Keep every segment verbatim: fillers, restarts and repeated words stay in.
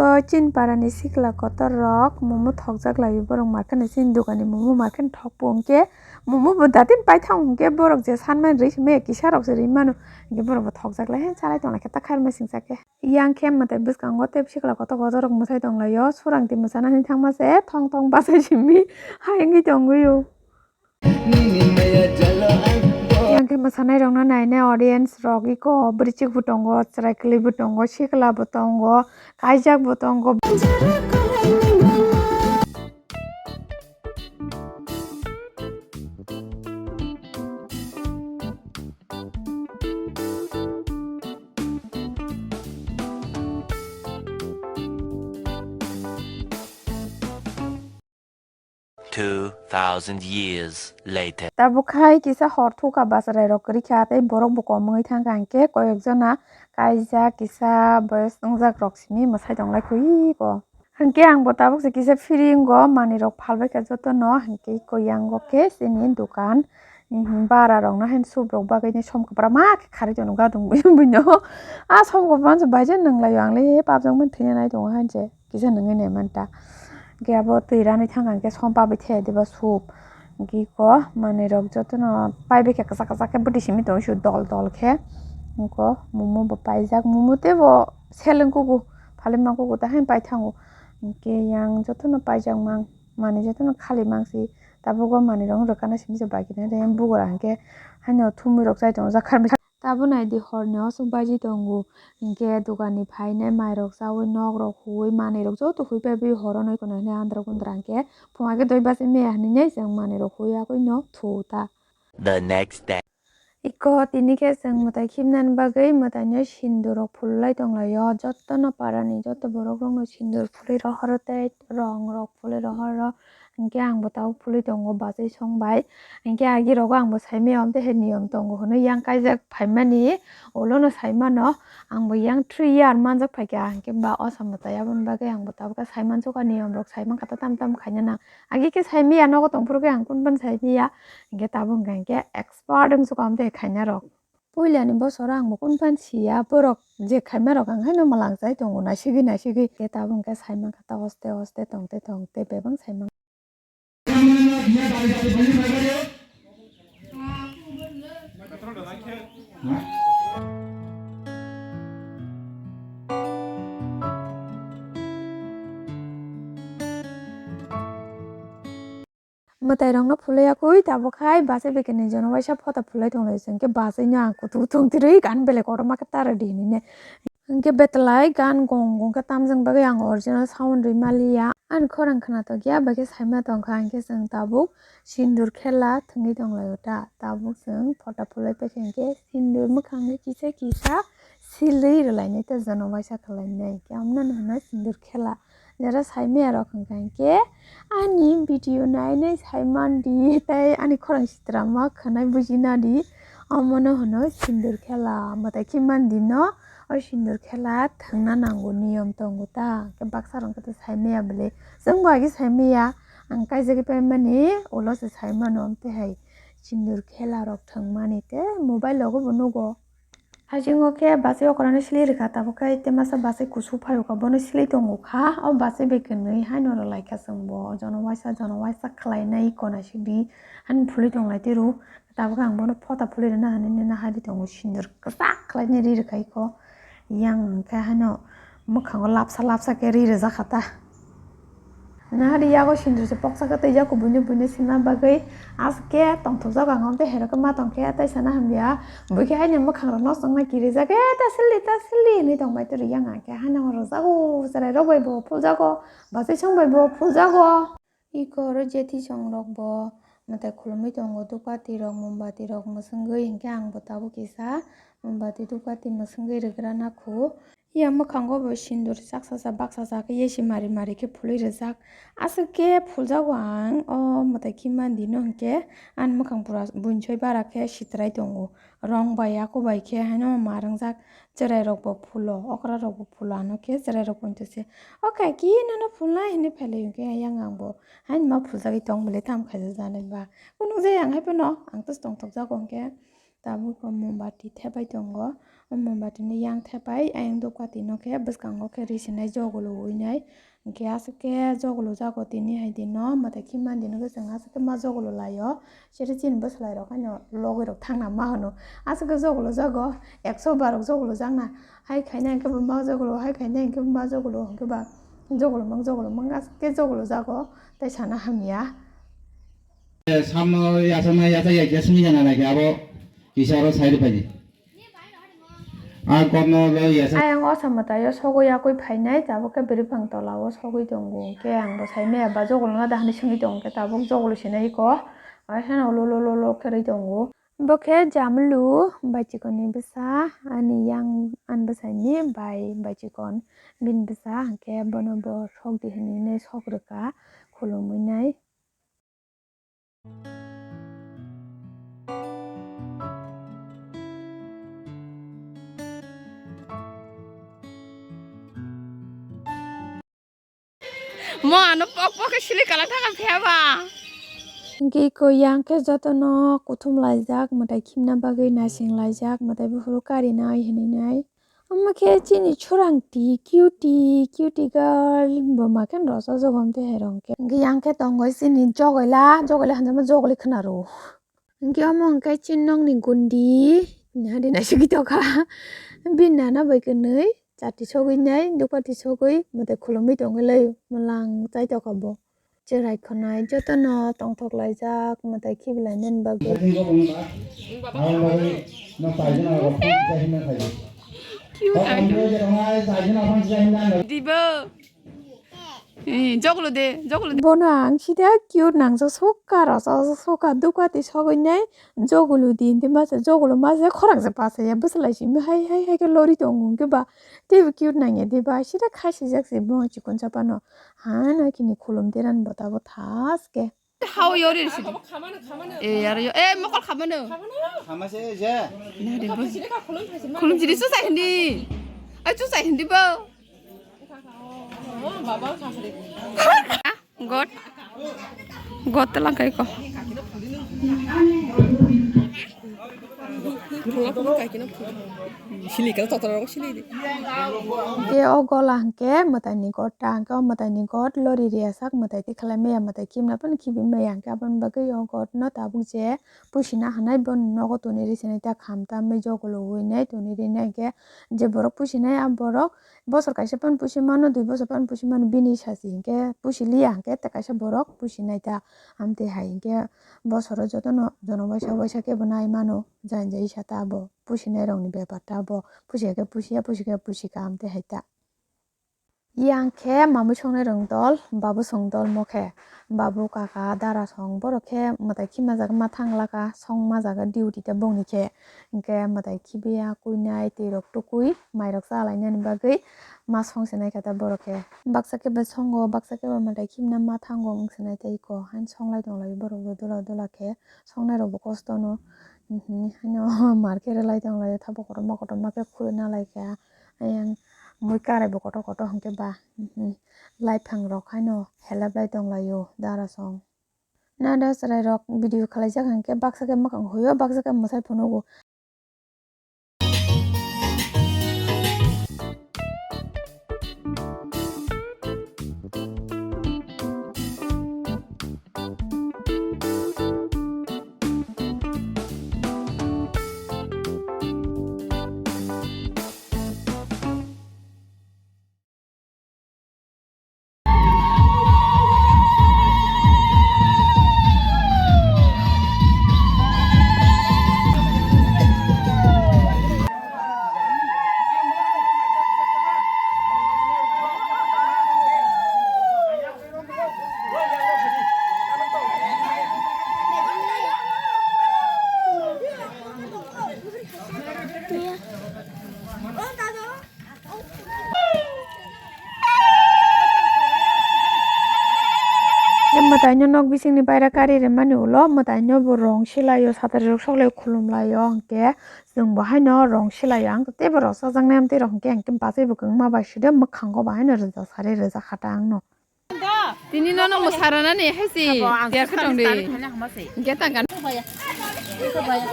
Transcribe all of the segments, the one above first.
O chini parani sikla kotor rok momo thokjak lai borok market ni chini dukani momo market thok po hwnkhe momo bo datin paithang hwnkhe borok je sanmani rwi simi kisa rok se rwi mano hwnkhe borok bo thokjak lai he chalai tong lai khe ta khairma singsa khe. Yang khe mwtai bwskango tei sikla kotor kotor rok mwsai tong lai o surang twi mwsana hinwi thangma se thong thong bachai simi hai wngwi tongwi o. Yang khe mwsanairokno nainai audience rok iko bwrwichik bo tongo, chwrai kwlwi bo tongo, sikla bo tongo, kaijak bo tongo. Two thousand years later. Tabuk hai kisa hor thukha bachwrai rok kwrwi kha tei borok bo kom wngwi thangkha hwnkhe koyok jona kaijak kisa boyos wngjak rok simi mwsai tong lai kho iko. Hwnkhe ang bo tabuk se kisa free wngo manwi rok phalbai kha jotono hwnkhe iko yango khe chini dukan bara rok no haino sup rok bagwi ni som kwbra ma khe kharwi tongo gadung buino a som kwbra se bai je nwnglai o ang le papjak mani thwina nai tongo haino se. Kisa nungwi nai manta. Hwnkhe abo twi ranwi thangkha hwnkhe som pabai thai diba soup. Hwnkhe iko manwi rok jotono paibai khe kwchak kwchak khe bwtwi simi tongo su dol dol khe. Iko momo bo paijak, momo teibo seleng kugo, phalwi ma kugo, tei haino paithango. Hwnkhe yang jotono paijak mang, manwi jotono khali mangsi. Tabuk o manwi rok wng rwkha na simi se bai khe nai, tei bugra hwnkhe haino thumwi rok chai tongo jak kharmai. Tabuk nai di horni osuk baji tongo, hinkhe dogan ni phainai mairok chaui nok rok huui manwi rok joto hui paibi horo noi kono hwnwi andra kundra hinkhe phunga khe doi baji maya hinwi chwng manwi rok hui yagwi no thu ta. The next day. Iko tini khe chwng mwtai khibnani bagwi mwtai no sindur rok phul lai tong lai o, joto no para ni joto borok rok no sindur phulwi rohor o tei rong rok phulwi rohor o. Hinkhe ang bo tabuk phulwi tongo bachai song bai. Hinkhe agi rogo ang bo saimaya, omo tei hai niyom tongo hwnwi yang kaijak phaimani, ulono saimano ang bo yang three year manjak phaikha. Hinkhe ba o samwtai aboni bagwi ang bo tabuk khe saimansukha, niyom rok saimankha ta tam tam khaina nang. Agi khe saimaya, nogo tongphuru khe ang kunphano saimaya. Hinkhe tabuk hinkha hinkhe expert wngsukha omo tei khaina rok. Puilani bosoro ang bo kunphano siya, borok je khaima rok ang haino mwlang chai tongo, naisigwi naisigwi. Khe tabuk hinkhe saimankha ta hoste hoste tongte tongte bebak saimankha. Mwtai rokno phulwi yakwi tabuk hai bachai bai khe nai jono waisa photo phulwi tong lai, chwng khe bachai no ang kutung tong twrwi gan belai kotorma khe ta rwdi hinwi ne. Hinkhe betlai gan gong gong khe tamjak bagwi ang original sound rwi maliya. Ani khorang khwnathok ya, bai khe saima tongkha, hinkhe chwng tabuk sindur khela thwngwi tong lai o ta. Tabuk chwng photo phulwi paikha hinkhe sindur mwkhang kisa kisa silwi rwlainai ta jono waisa khwlainai. Hinkhe amno hwnwi sindur khela. Jara saimaya rok hwnkha hinkhe ani video nainai saimandi tei ani khorang sitrama khwnai bujinadi, omono hwno sindur khela. Mwtai khimandi no o sindur khela thwngna nango, niyom tongo ta. Khe baksa rok khe saimaya bwle, chwngbo agi saimaya, ang kaijagwi paimani ulo se saimano, tei hai sindur khela rok thwngmani tei mobile rogo bo nugo. Haisingo khe bachai okrano sili rwkha, tabuk khe tei masa bachai kusu phai rwkha, bono sili tongo kha. O bachai bai kwnwi haino rwlai kha chwngbo, jono waisa jono waisa khwlainai kona sidi haino phulwi tong lai tiro. Tabuk ang bono photo phulwi rwna hinwi nini hai di tongo, sindur kwchak khwlainai ri rwkha iko. Yang hwnkhe haino mwkhango lapsa lapsa khe ri rwjak kha ta. Nahari yago sindur se poksa khe twijak kho buino buino sima bagwi, aswk khe tongthokjak ang, omo tei hai rok khe ma tong khe tei sana hamya. Bui khe haino mwkhang rok no chwngna kirijak khe, "Eh, ta sildi, ta sildi," hinwi tong bai twi rwya ang khe, haino rwjago, chwrai rok bai bo phuljago, bachai song bai bo phuljago. Iko oro jethi song rok bo mwtai khulumui tongo, dupati rok, mombati rok mwswngwi, hinkhe ang bo tabuk kisa mombati, dupati mwswngwi rwgra na kho. Ya mwkhango bo sindur sak sasa baksa sa khe yesi mari mari khe phulwi rijak. Aswk khe phuljago ang o mwtai khimandi no hinkhe ani mwkhang pura buinsoi bara khe sitrai tongo. Rong bai yaku bai khe haino ma rwngjak, chwrai rok bo phulo, okra rok bo phulo, ano khe chwrai rok poito se, "O kaki, nono phulnai?" hinwi phailai hinkhe yang ang bo, "Haino ma phuljagwi tong bwle, tamo khaijak janai ba?" Kunuk jai ang hai phano, ang tei tongthokjago hinkhe. Tabuk bo mombati thepai tongo. O mombati ni yang thepai, ayang dopkati no khe bwskango khe ri sinai jogolo ui nai. Hwnkhe aswk khe jogolo jago tini hai dino, mwtai khimani dino khe chwng aswk khe ma jogolo lai o. Sere chini bwswlai rok haino logoi rok thangna ma hwno. Aswk khe jogolo jago, ekso bar rok jogolo jakna. Hai khaina hwnkhe bo ma jogolo, hai khaina hwnkhe bo ma jogolo, hwnkhe ba jogolo mang, jogolo mang, aswk khe jogolo jago, tei sana hamya. Samno yachakna yachak ya khe simi jana lai khe abo kisa oro sai rwphai di. A kono lo yachak. Ayang o samataio sogwi yakwi phainai, tabuk khe bwrwi phang tola o sogwi tongo. Hwnkhe ang bo sai maya ba jogolo na da hwnwi swngwi tongo, hwnkhe tabuk jogolo sinai iko. Aisano lo lo lo lo khe rwi tongo. Bo khe Jamlu, baichikon ni bwsa, ani yang, ani bwsai ni bai baichikon bini bwsa, hwnkhe bono bo sok di hwnwi nai sok rwkha, khulumwi nai. Mo ano pok pok khe sili kala thangkha phiya ba. Hwnkhe iko yang khe jotono kuthum laijak, mwtai khimna bagwi naising laijak, mwtai buphuru karinai hwnwi nai. Omo khe chini churang ti, cutie, cutie girl, bo ma khe rwchapjak om twi hai rw hwnkhe. Hwnkhe yang khe tongo chini jogoila, jogoila hwnjakma jogoli khwna rw. Hwnkhe omo hwnkhe chini nokni gundi, nadi naisugwi tongkha. Bini nana bai kwnwi chati sogwi nai, dupati sogwi mwtai khulumwi tongwi lai mwlang chai tongkha bo. Cherai khwnai jotono tongthok laijak mwtai khibilainani bagwi. Dibo. Eh, jogolo de, jogolo de. Bono ang sida cute nangjak sukha, rwchapjak sukha, dukati sogwi nai jogolo di, hinti masa jogolo masa khorang se pasa ya, bwswlai simi hai, hai, hai khe lori tongo, hwnkhe ba teibo cute nangya de ba, sida khasijak se bo chikon chapano. Ha, na kini khulum deran bo tabo thaske. Hao yori sidi. Eh, yaro yo. Eh, mokol khamano. Khama se je. Nari bo. Khulum sidi susai hindi. Ai, susai hindi bo. God. God telang kai ko. Sili kala totora rok sili di. Hwnkhe o gola hwnkhe mwtaini god ta, hwnkhe o mwtaini god lori riya sak mwtai tikhlai maya mwtai khimna phano khibi maya, hwnkhe aboni bagwi o god no tabuk je pusina hinwi bo nogo toni ri sinai ta, kham ta mei jogolo ui nai toni ri nai, hwnkhe je borok pusinai a borok bosor kaisa phano pusi mano, dui bosor phano pusi mano, bini sasi hwnkhe pusi liya hwnkhe tei kaisa borok pusinai ta, amtwi hai hwnkhe bosoro jotono jono waisa waisa khe bo nai mano. Jani jai sa ta abo pusinai rokni bepar ta abo, pusi khe pusiya, pusi khe pusi kaham tei hai ta. Yang khe mamui songnai rok dol, babu song dol mo khe, babu kaka dara song borok khe mwtai khima jaga ma thang laka, song ma jaga duty ta bongni khe, hwnkhe mwtai khibiya, kuinai, twi rok tukui, mai rok cha lainani bagwi ma song se nai kha ta borok khe. Baksa khe bo songo, baksa khe bo mwtai khimna ma thango wng se nai ta iko, haino song lai tong lai borok bo dola dola khe. Songnai rok bo kosto no, mhm, haino mar khe rwlai tong lai o, thabo kotorma kotorma khe khulna lai kha. Ayang mui karai bo kotor kotor hwnkhe ba, mhm, lai phang rok haino helep lai tong lai o dara song. Nada chwrai rok video khalai jak hwnkhe baksa khe mwkhang hoi o, baksa khe mwsai phunuk o. Mwtaino nok bisingni baira kari rimani ulo mwtaino bo rong silaio, satari rok soklaio, khulumlaio, hwnkhe chwngbo haino rong silaio. Ang teibo rok chajaknai amtwi rok hwnkhe ang khe bachai bo kwbangma bai side mwkhango bo haino rijak sari rijak kha ta ang no. Tini nono mwsarana ni hai si. Abo ang tiyar khe tong di. Hwnkhe tang kan. Iko baya. Iko baya.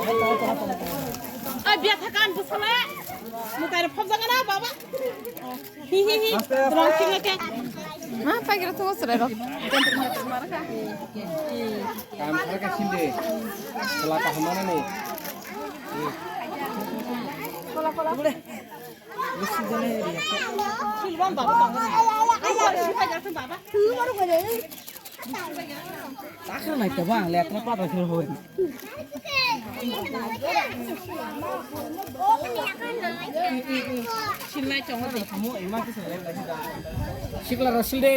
Ai, biya thakan bwsala. Mutai rok phobjak na, baba. Hi, hi, hi. Rong sing ke. Ma, pagira thungo chwrai rok. Kam khara ka sinde. Sala ka hamana ni. Silbam baba tong. Ai, ai, ai, ai. Silbam baba. Takha nai ta bang le tra pa ta thil hoi. Silnai chong de. Sikla rasil de.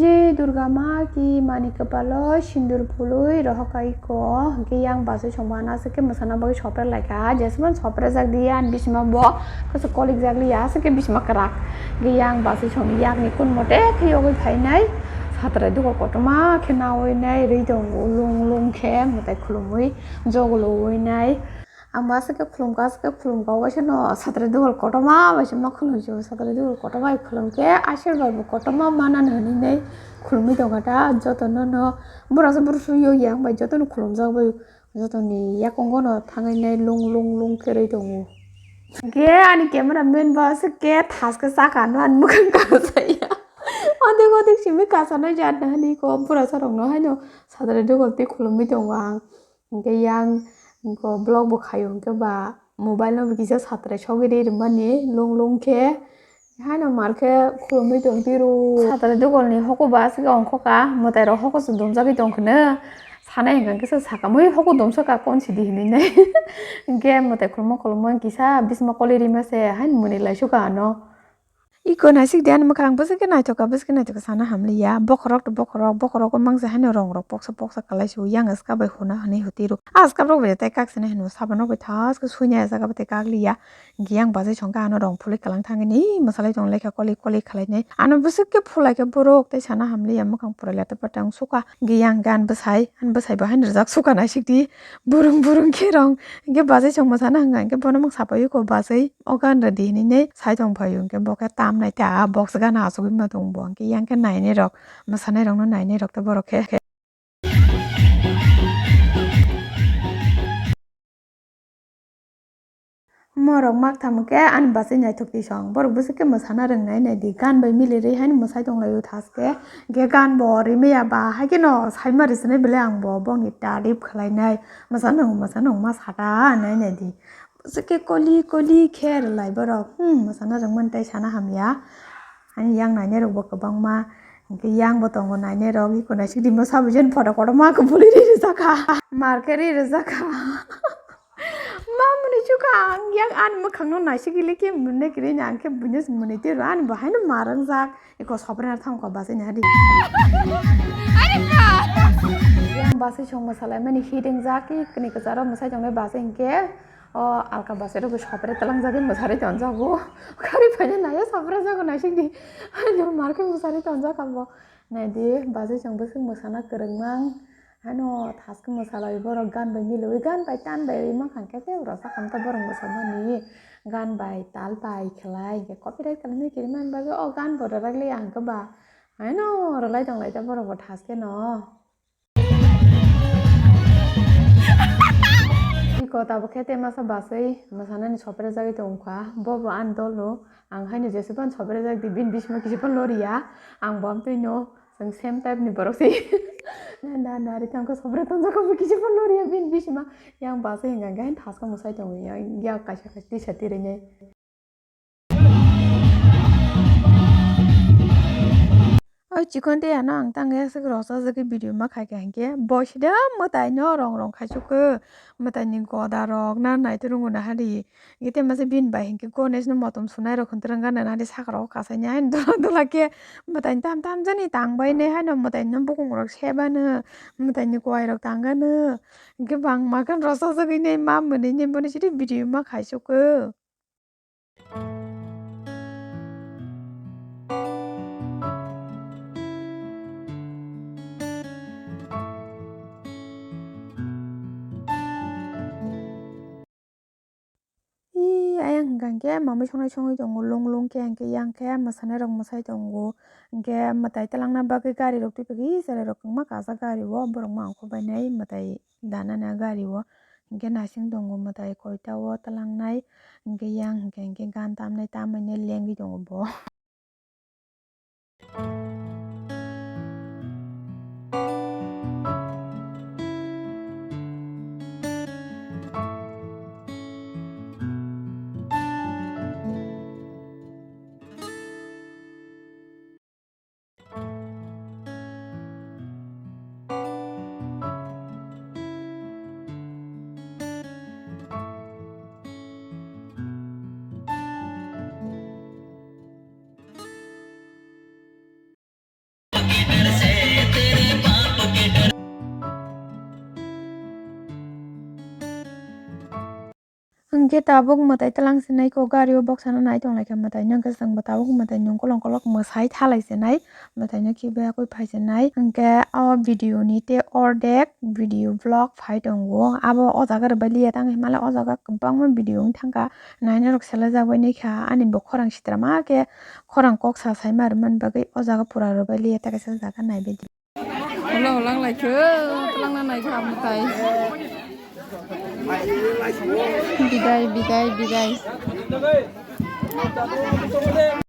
Je Durga ma ki mani kwpalo sindur phului rohor kai ko, hwnkhe yang bachai songma na aswk khe mwsana bagwi sopre lai kha. Jesmani sopre jak di, ani bisima bo kwchwk kolik jak li ya, aswk khe bisima kwrak. Hwnkhe yang bachai song yakni kun mote khe yogwi phainai, satrai dugo kotorma khe nawi nai rwi tongo, lung lung khe mwtai khulumwi jogolo wi nai. Ang bo aswk khe khulumkha, aswk khe khulumkha, waisa no satrai dugal kotorma bai se ma khulumsi, satrai dugal kotorma bai khulumkhe asirbai bo kotorma manani hwnwi nai khulumwi tongkha ta. Jotono no borok se borok sui yo yang bai jotono khulumjak bai, jotoni yakungo no thangwi nai lung lung lung khe rwi tongo. Hwnkhe ani camera man bo aswk khe thaskhe chakha no ani mwkhang kasaya. Odek odek simi kasanai jat na hwnwi ko borok sa rok no haino satrai dugal tei khulumwi tongo ang. Hwnkhe yang hwnkhe vlog bo khaio, hwnkhe ba mobile no bo kisa satrai sogwi rwi rwmani lung lung khe. Haino mar khe khulumwi tong tiro. Satrai dugalni hoko ba aswk ongkhoka, mwtai rok hoko se dumjagwi tong khwno. Sanai hwnkha khe se saka mui hoko dumsaka kon sidi hinwi nai. Hwnkhe mwtai khulumma khulumma kisa bisma koli rima se haino mwnwi lai suka ano. Iko naisik de ani mwkhang bwswk khe naithoka, bwswk khe naithoka sana hamliya. Bokhorok to bokhorok, bokhorogo mangsa haino rong rok poksa poksa kalai su, yang ska bai huna hwnwi hwtwi rw. A ska rok bai tei kak sini hino sabo nok bai thaske suina ya jaga bai tei kak liya. Hwnkhe yang bachai songkha ano rong phulwi kalang thangwi ni mwsalai tong lekha kolik kolik khalai nai. Ano bwswk khe phulai khe borok tei sana hamliya mwkhang pura leto patang suka. Hwnkhe yang gan bwsai, ani bwsai bo haino rijak suka naisik di. Burung burung khe rong. Hwnkhe bachai song mwsana hwnkha hwnkhe bono mung sapai ko bachai. O gan rwdi hinwi nai sai tong phaio, hwnkhe bo khe tam nai ta, a box gana achugwi ma tongo bo, hwnkhe yang khe nainai rok, mwsanai rokno nainai rok tei borok khe. Morok mak thang khe ani bachai naithok twi song, borok bwswk khe mwsana rwngnai naidi, gan bai mili rwi haino mwsai tong laio thaske, hwnkhe gan bo rimaya ba, hai kheno saima rwswnai belai ang bo, bongni tarif khlainai, mwsana rwng, mwsana rwng ma sata nai naidi. Bwswk khe koli koli khe rwlai borok. Hmm, mwsana rwngmani tei sana hamya. Ani yang nainai rokbo kwbangma. Hwnkhe yang bo tongo nainai rok. Iko naisik di mwsa bujen photo kotorma khe buli ri rijak kha. Mar khe ri rijak kha. Ma mwnwi chukha ang yang ani mwkhangno naisik ili khe mwnwi kwrwi na ang khe buino mwnwi twi rw ani bo haino mar wngjak. Iko sobrena thangkha bachai ni hadi. Yang bachai song mwsalaimani hit wngjak, ikni kwcharo mwsai tongnai bachai hinkhe. O alka bachai rok sopre twlangjagwi mwsarwi tonjago. Khari phaina naiya sopre jago naisik di. Haino mar khe mwsarwi tonjak abo. Naidi bachai chwng bwswk mwsana kwrwngmang. Haino thaskhe mwsalai borok gan bai milwi gan bai tan bai rwi mankha khe khe rwchapang ta borok mwsamani. Gan bai tal bai khlai hinkhe copyright khlaimani kirimani bagwi o gan bo rwrwk li ang khe ba. Haino rwlai tong lai ta borok bo thaskhe no. Iko tabuk khe tei masa bachai mwsanani soprejagwi tongkha. Bo bo ani dolo. Ang haino jeswk phano soprejak di, bini bisingbo kisa phano loriya. Ang bo amtwino chwng same type ni borok se. Na, na, nari thangkha sopre tonjakha bo kisa phano loriya bini bisingma. Yang bachai hwnkha khe haino thaskhe mwsai tongo. Yang yak kaisa kaisa tisa tirainai. Oi chikon tei ano ang tang ya sik rosajagwi video ma khaikha hinkhe bo sida mwtaino rong rong khaisukhe mwtaini goda rok na naitorogwi nahadi. Hinkhe tei masa bini bai hinkhe Ganesh no motom sunai rok hinwi rwngkha nahadi saka rok kasaini haino dola dola khe mwtaini tam tam jani tangbainai haino mwtaino bukung rok sebano mwtaini kwai rok tangano hinkhe bangma khe rosajagwi nai ma mwnwi nai bono sida video ma khaisukhe. Ih, ayang hwnkha hwnkhe mamwi songnai songwi tongo, lung lung khe hwnkhe yang khe mwsanairok mwsai tongo. Hwnkhe mwtai twlangna bagwi garirok twiphagwi cherairok kwbangma kajak gari o, borok mangkhor bainai mwtai danani gari o. Hwnkhe naising tongo mwtai koita o twlangnai, hwnkhe yang hwnkhe hwnkhe gan tamnai tambainai lengwi tongo bo. Hwnkhe tabuk mwtai twlang sinai kok gari o boksano nai tonglaikha mwtai no, hwnkhe chwngbo tabuk mwtai nung kolok kolok mwsai thalai sinai mwtai no khibiya kwi phai sinai. Hwnkhe o video ni tei ordek video vlog phai tongo, abo o jaga rwbai liya tang hinmale o jaga kwbangma video wng thangkha. Nainarok selajak bai nai kha, ani bo khorang sitra ma khe khorang kok sa saima rwmani bagwi o jaga pura rwbai liya ta kaisa jaga naibai di. Ulo ulang lai khe, twlangna nai kha mwtai. Bidai, bidai, bidai.